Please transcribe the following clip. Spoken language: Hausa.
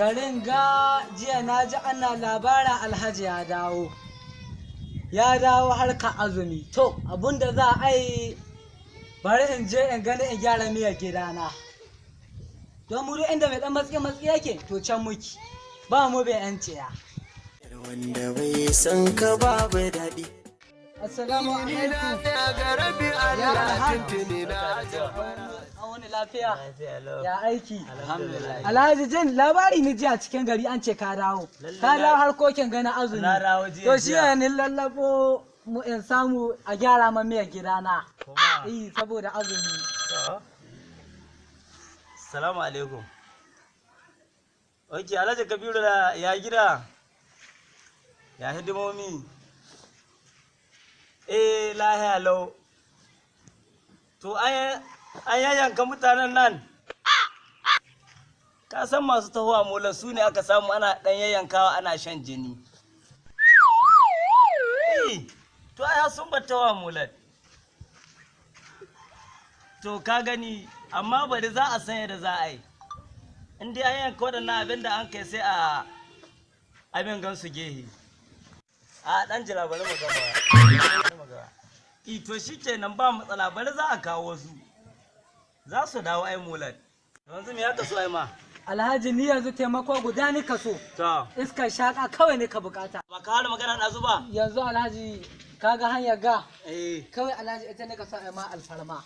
Garin ga jiya na ji ana labarin Alhaji ya dawo. Ya dawo harka azumi. To, abinda za a yi, bari in je in gani in gyara miyar gidana. Don mu duk inda mai dan matsi matsi yake, to can muki. Ba mu bai yan ciya. Wanda bai san ka babu daɗi. Assalamu alaikum. Ya Alhaji. An wani lafiya? Ya aiki? Alhamdulillah. Alhaji, jin labari ni ji a cikin gari an ce ka dawo. Ka dawo harkokin ganin azumi. Na dawo jiya, To shi jiya. ne lallabo mu in samu a gyara ma miyar gidana. Kuma. Eh, saboda azumi. To. Salamu alaikum. Ok, Alhaji Kabiru da ya gida? Ya hidimomi? Eh, lahiya lau. To, an yayyanka mutanen nan. Ka san masu tahowa molan su ne aka samu ana ɗan yayyankawa ana shan jini. Eh, to ai sun bar tahowa molan. To ka gani, amma bari za a san yadda za a yi. In dai an yanka waɗannan abin da an kai sai a abin gansu gehe. A ɗan jira, bari mu gama. Bari mu gama. I to shi kenan, ba matsala, bari za a kawo su. Za su dawo ai mulan. Yanzu me ya kaso ai ma? Alhaji, ni yanzu taimako guda ni ka so. To. Iskar shaka kawai ne ka bukata. Ba ka hana magana ɗazu ba? Yanzu Alhaji, kaga hanyar ga. Eh. Kawai Alhaji, ita ne ka so a ma alfarma.